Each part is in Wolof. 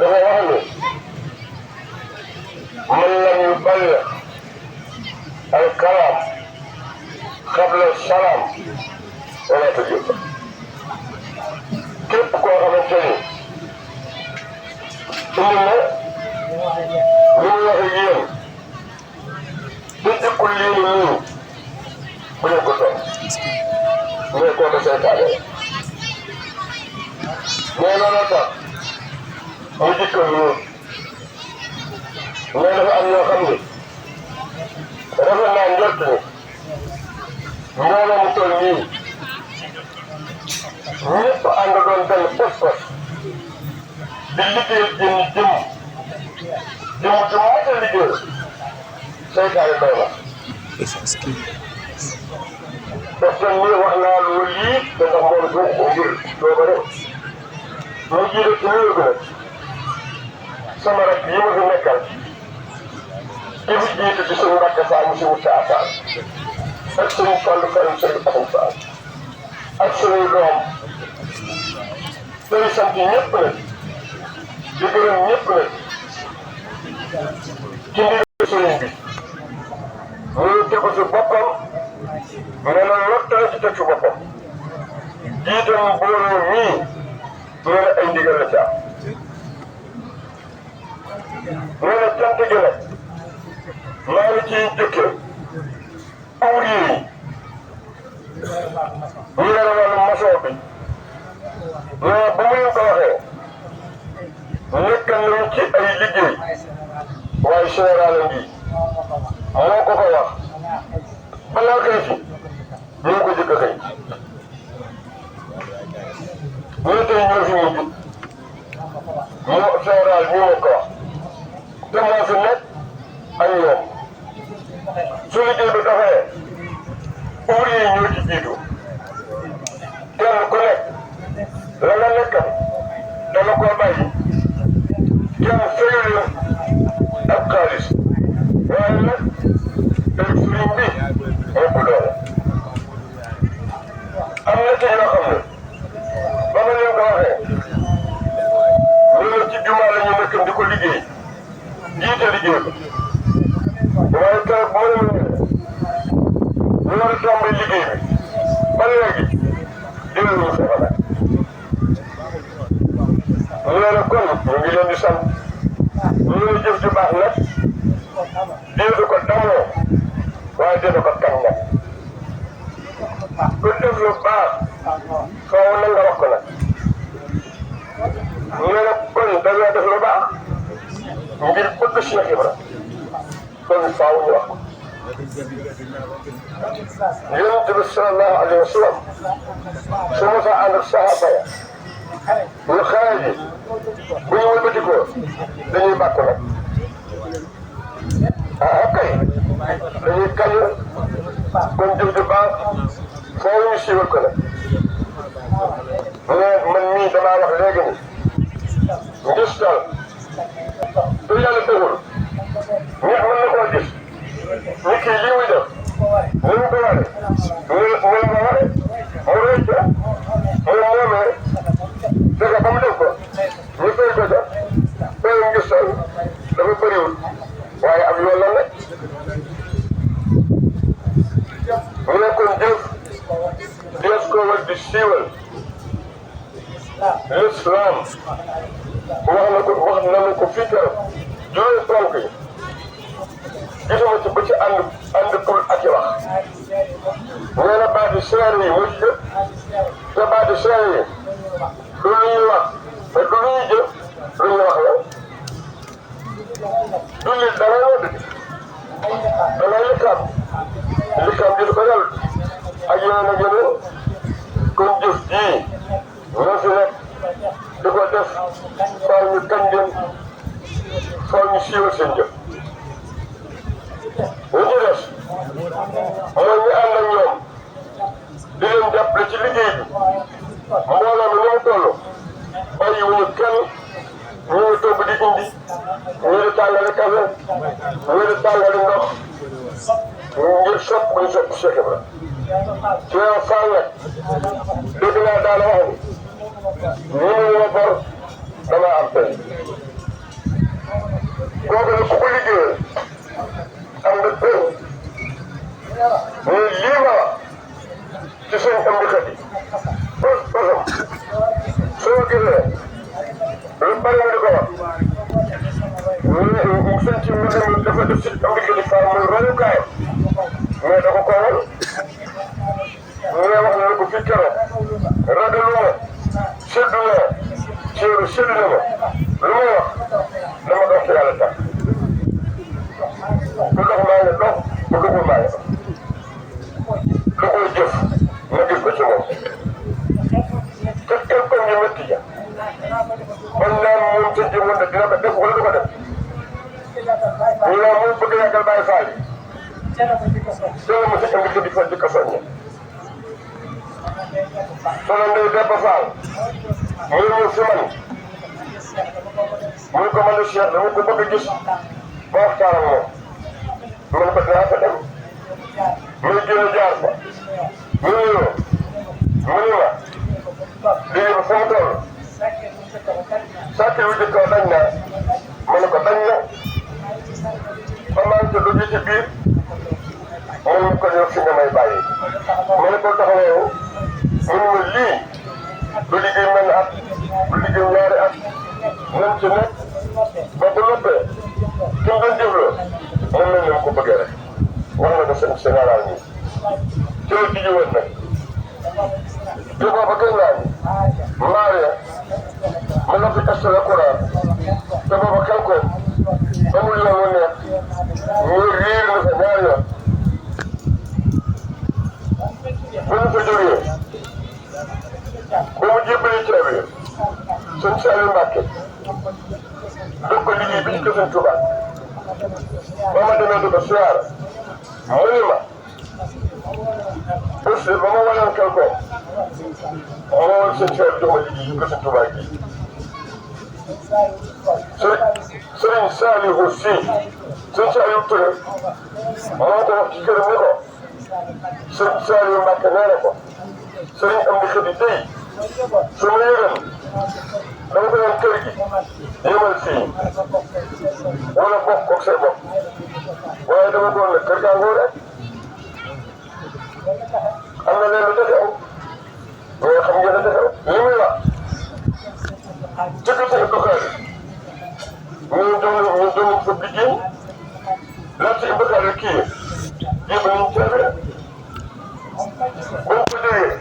دفع من لم يبلغ الكلام قبل السلام ولا تجيب كيف كو خامتاني إنما من يغيين ضد كل يوم من يقول من يقول بسيطة mais looloo tax mu dikkal ñun mais dafa am ñoo xam ni rafet naa njort ni mbooloo mu toll nii ñëpp ànd doon benn pas-pas di liggéeyal jëm ju mat a liggéey seytaane doy na. parce que nii wax naa lu lii te ndax moom du ko ngir doo ko def. mu jiite ci wér gu nag sama rakk yi ma fi nekkal ki fi jiite di suñu rakk saa mu si Moussa Fall ak suñu Fall Karim Seydou Assane Fall ak suñuy doom day sant ñëpp nag di gërëm ñëpp nag ci ndigal sëriñ bi ñu tegu si boppam ne la lott na ci teg si boppam jiite mbooloo mii nee na ay ndigal la ci am nee na cant gi nag maa ngi ciy jëkkee ouvrier yi ñu yore wàllu maçon bi mais bu ma leen ko waxee nekk nañu ci ay liggéey waaye général ngi moo ko wax balaa xëy si ñu ko jëkk a xëy ñu tey ñoo fi mujj moo général ñu ma ko wax te moo fi nekk ak ñoom su liggéey bi doxee ouvrier yi ñoo ci jiitu kenn ku nekk la nga nekkam dana ko bàyyi kenn fayul la ak xaalis waaye nag day sëriñ bi ëpp doole am na ci ñoo xam ne ba ma leen ko waxee ñu ne ci jumaa la ñu nekkam di ko liggéey jiite liggéey ko waaye keroog bu ma leen ñu war a tàmbali liggéey bi ba léegi dellu ñu fa nag ñu ne kon ñu ngi leen di sant ñu ne jëf ju baax nag déedu ko damoo waaye déedu ko kañ nag ku def lu baax faaw na nga wax ko nag ñu ne kon dañoo def lu baax ngir bëgg Cheikh Ibra kon faaw ñu wax ko Yonent bi sallallahu alayhi wa sallam su ma sa ànd ak saxaaba ya ñu xare ji bu ñu wëlbatikoo dañuy bàkk nag ok dañuy kañ kon jëf ju baax foo ñu siiwal ko nag mais man mii damaa wax léegi ni ngistal du yàlla dëggul ñeex mën na koo gis ni kii lii muy def ni mu ko waree ni la ko waree mu rëy ca mu moomee dëgg ba mu def ko ñu fay ko ca fay ngistal dafa bëriwul waaye am yoon la nag mu nekkoon jëf dees ko war di siiwal l'islam wax na ko fii keroog juróomi ponk yi gisuma ci ba ci ànd pour ak i wax nee na baati seere yi muy jëf te baati seere yi du lu ñuy wax te du lu ñuy jëf lu ñuy wax la du nit da ngay wodd da ngay likkaam ji du ko dal ak yeneen ak yeneen kon jëf jii nga fi nekk di ko def faaw ñu kañ leen faaw ñu siiwal seen jëf li ñu des mooy ñu ànd ak ñoom di leen jàppale ci liggéey bi mbooloo mi ni mu toll bàyyiwuñu kenn ñu ngi togg di indi ñu di tàngali kafe ñu di tàngali ndox ngir sopp bu ñu sopp Cheikh Ibra ci yow Fall nag dégg naa daal wax ni ñu ngi woo bor dama am tey kooku nag ku ko liggéeyal am nga bër mais lii ma wax ci suñ am di xët yi posam soo gisee lu bari nga di ko wax suñ ci mbir dafa def si am di xët yi faa muy royukaay mais da ko kowal mais wax na ko fii keroog ragaluma sédduma ceeru séddu na ma lu may wax dama dox ci yàlla tax ku dox maa ngi dox ku doxul maa ngi dox lu koy jëf ma gis ko ci moom te tel comme ñu métti ja man naan moom sa jëmoon ne dina ko def wala du ko def ñu naan moom bëgg yàggal bàyyi faal yi solo ma si indi ko di fa di ko soññe solo ndey Demba Fall muy ñëw si man muy ko man de Cheikh dama ko bëgg a gis ba waxtaan ak moom man ko dinaa fa dem muy génn jaar fa mu nuyoo mu ni ma lii ba fu mu toll sàkki wu jëkkoo dañ na ma ne ko dañ na ba maa ngi dugg ci biir mu ko ñëw fi nga may bàyyi ma ne ko taxawoo mu ne ma lii du liggéey mel ni at du liggéey ñaari at nañ ci nekk ba bu noppee ki mu doon jëfloo moom lañ leen ko bëggee rek wax na ko seen général ñi ci la tijji woon nag jógoo ba gën naa ni Maria ma la fi kasté la courant te booba xel ko ba mu yoon wu neex ñu riir na fa ñaari yoon bu ñu fa jógee ba mu jébbalee ceeb yi sëñ Saliou Mbacke dog ko liggéey bi ci kër sëñ Touba ba ma demee di ko siyaara mu ni ma aussi ba ma waloon kel ko ma woon sëñ Saliou jox ma liggéey ci kër sëñ Touba gi sëriñ Saliou aussi sëñ Saliou Touré moo ko wax ci këram ni ko sëñ Saliou Mbacke nee na ko sëriñ am di xëdi tey su ma yëgoon dama ko doon kër gi yemal fii wala bokk koog say bopp waaye dama doon ne kër gaa ngoo rek am na leen lu defew mais xam ngeen ne defew li muy wax ci kër sëñ Abdou Khadre ñu doon fa liggéey laata si Abdou Khadre kii yëpp nañu teewee ba mu ko jógee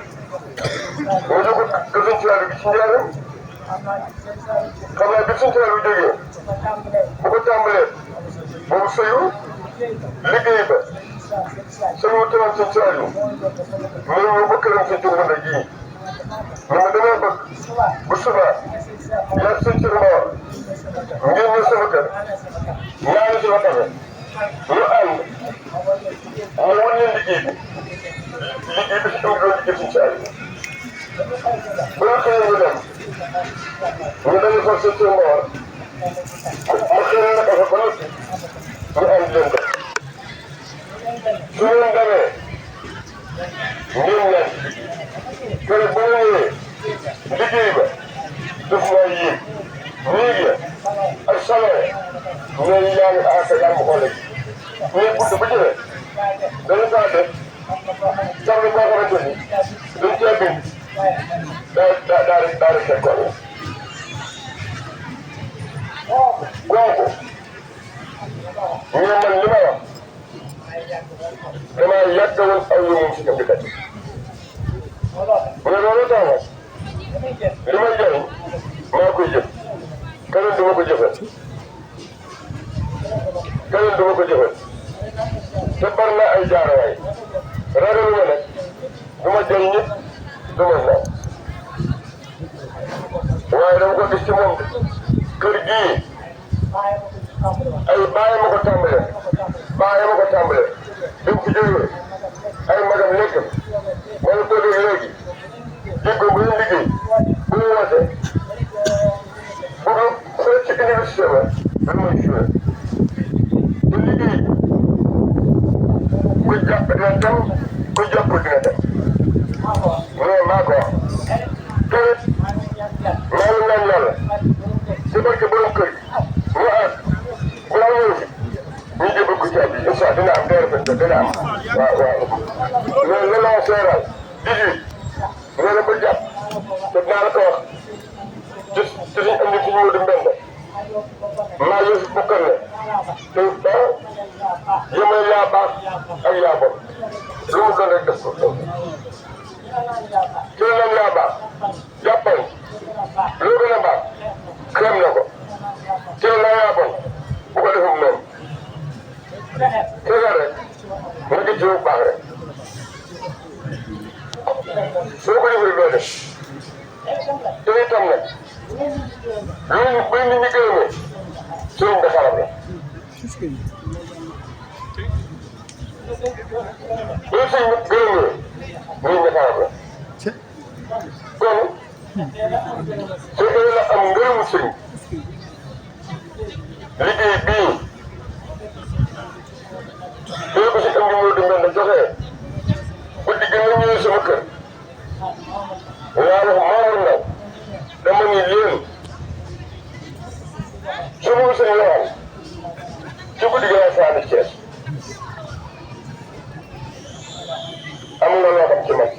nga jóg ko kër sëñ Saliou bi ci njaaram xam naa bi sëñ Saliou bi jógee bu ko tàmbalee boobu sëyu liggéey ba sëñ wu teewoon sëñ Saliou mu ñëw ba këram sëñ Touré gii ni ma damay bëgg bu subaa yaa sëñ Touré ngeen ñëw sama kër ñaari si ba kafe ñu ànd mu wan leen liggéey bi si am doon liggéey sëñ Saliou bu ñu xëyee ñu dem ñu dañu fa sëñ Touré mu xëy na ko fa ba noppi ñu ànd leen def su ngeen demee ngeen ñaan kër bu ñu ñëwee liggéey ba def naa yéeg néeg ya ak salon ñooy yaa ngi aasa yaa ngi xoole ñooy bunt bu jëlee dañu kaa def sànni boo xamante ni dañ cee bind daa di seen kone kooku ñu man li ma wax damaa yàgg woon aw yu moom si kam di kat mu ne loolu tax nag li may jëriñ maa koy jëf keneen du ma ko jëfal keneen du ma ko jëfal te bari na ay jaarawaay ragaluma nag du ma jëriñ nit du ma naaw waaye dama ko gis ci moom kër gii ay bàyyi ma ko tàmbalee bàyyi ma ko tàmbalee bi mu fi jógee ay magam nekk wala ko dégg léegi jéego bu ñu liggéey bu ñu woote bu ñu fële ci université ba lan mooy joué te liggéey ku jàpp dina dem ku jàppul dina dem mais maa ko wax te it maa ngi ñaan yàlla ci barke borom kër gi mu aat bu ça dina am DRPP dina am waaw loolu la la seeral 18 loolu ba jàpp te dinaa la ko wax ci suñu indi ci ñu di mbend maa ngi bokkal ne te yemale yaa baax ak yaa bon lu mu doon rek def ko ci la yaa baax jàppal lu gën a baax xeem na ko ci la yaa bon bu ko defum noonu tegal rek nga gis ci bu baax rek soo ko defee doo def te itam nag loolu buy nit ñi gërëmee sëriñ bi xarab la loolu sëriñ bi gërëmee nit ñi xarab la kon su dee la am ngërëmu sëriñ liggéey bii soo ko si indi moo di mel ne joxe guddi gi nga ñëwee sama kër waaye Mamadou Ndaw dama ni leen su ma sëñ Yohane ci guddi gi laa faani Thiès am na loo xam ci man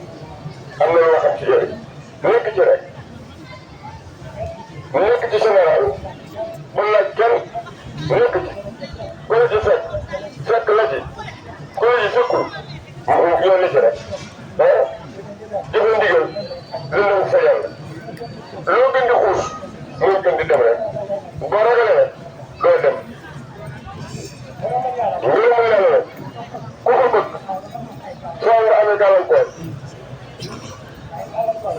am na loo xam ci yooyu nekk ci rek nekk ci général bu laaj kenn nekk ci ku la ci fekk la ci ku la ci fekkul yow li ci rek jëfe ndigal dinañ fa yàlla loo gën di xuus muy gën di dem rek boo ragalee rek doo dem ngërëmu yàlla rek ku ko bëgg soo nga amee gàllankoor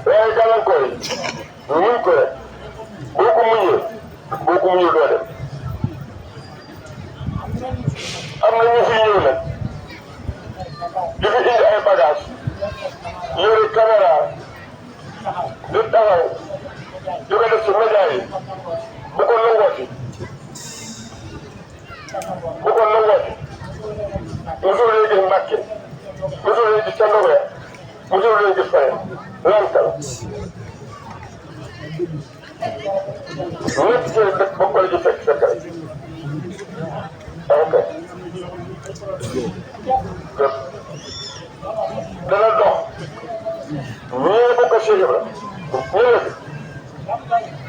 waaye gàllankoor yi muñ ko rek boo ko muñee doo dem am na ñu fi ñëw nag di fi indi ay bagage yore caméra di taxaw di ko def ci média yi bu ko nangooti mosul leen gis Mbàkke mosul leen gis Candobe mosul leen gis Faye lantal ñëpp ci dëkk ba koy ji fekk rek ok dana dox ñii bokk Cheikh Ibra ñu ne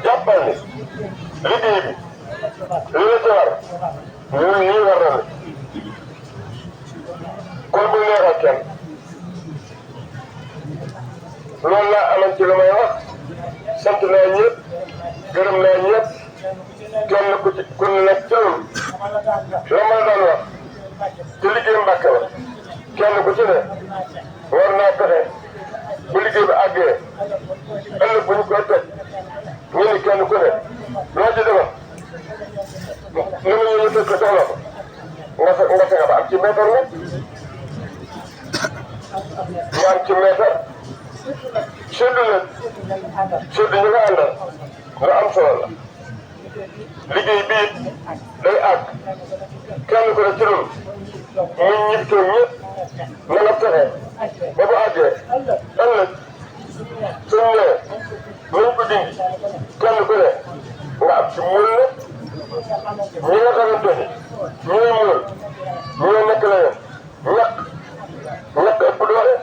jàppal ni liggéey bi li la ci war ñun ñii war na la kon bu neexal kenn loolu laa amoon ci lu may wax sant naa ñëpp gërëm naa ñëpp kenn ku ci ku nekk ci la ma daan wax ci liggéey Mbàkke la kenn ku ci ne war naa fexe bu liggéey bi àggee ëllëg bu ñu koy toj ñu ni kenn ku ne loo ci defal ni mu ñu tëj ko jox la ko nga fexe ba am ci meetar la ñu am ci meetar séddu leen séddu ñu nga àndal nga am solo la liggéey bii day àgg kenn ku ne ci loolu muy ñib toog ñëpp na nga fexe ba bu àggee ëllëg suñ ñëwee nañ ko dindi kenn ku ne nga am ci muul la ñi nga xamante ni ñooy muul ñoo nekk la yoon ñàkk ëpp doole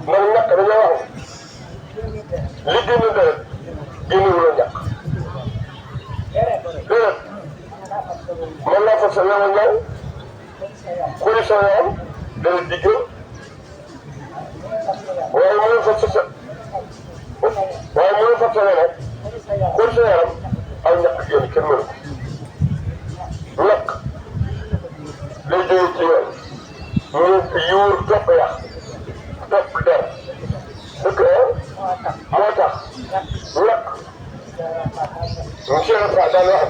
ndax ñàkk dañoo wax li génn deret génnewul a ñàkk déedéet mën naa fa sa yoon a ñëw kuy sa yoon deret di gën waaye mënul fa sa yoon kuy sa yaram aw ñàkk génn kenn mënu ko ñàkk day jóge ci yoon ñu yuur topp yàq topp der dëkk moo tax ñàkk monsieur le Fa daan wax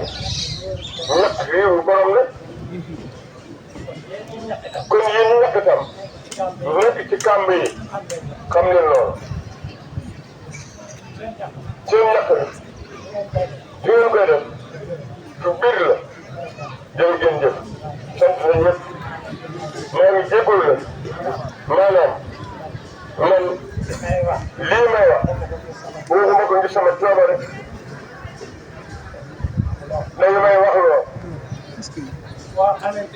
ni ñàkk réewu borom la kon yéen ñi ñàkk tam nekk ci kàmb yi xam leen loolu seen ñàkk bi ngeen koy def su biir la jërë ngeen jëf sant nañ ñëpp maa ngi jégalu leen maanaam man lii may wax waxuma ko ngir sama coobare dañu may wax loo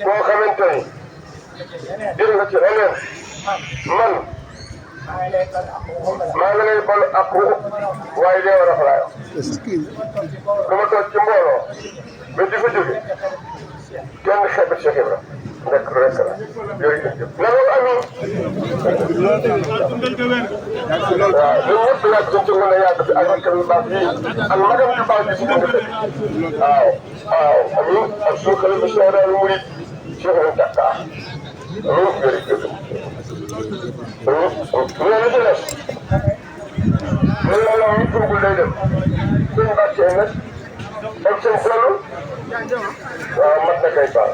koo xamante ni jël nga ci leneen man maa ngi lay balu ak waaye dee war a falaayo dama toog ci mbooloo ba di fa jóge kenn xeebal Cheikh Ibra nekk rek la jërëjëf na loolu amiin waaw ñun ñëpp yàgg suñ ci mën a yàgg fi ak rakkam yu baax yi ak magam yu baax yi si mën a fekk waaw waaw amiin ak suñu xalifa général murid Cheikh Mountakha amiin jërëjëf loolu ci des mën na la ñu tuugul day dem suñ bàccee nag ak seen solo waaw mat na kay baax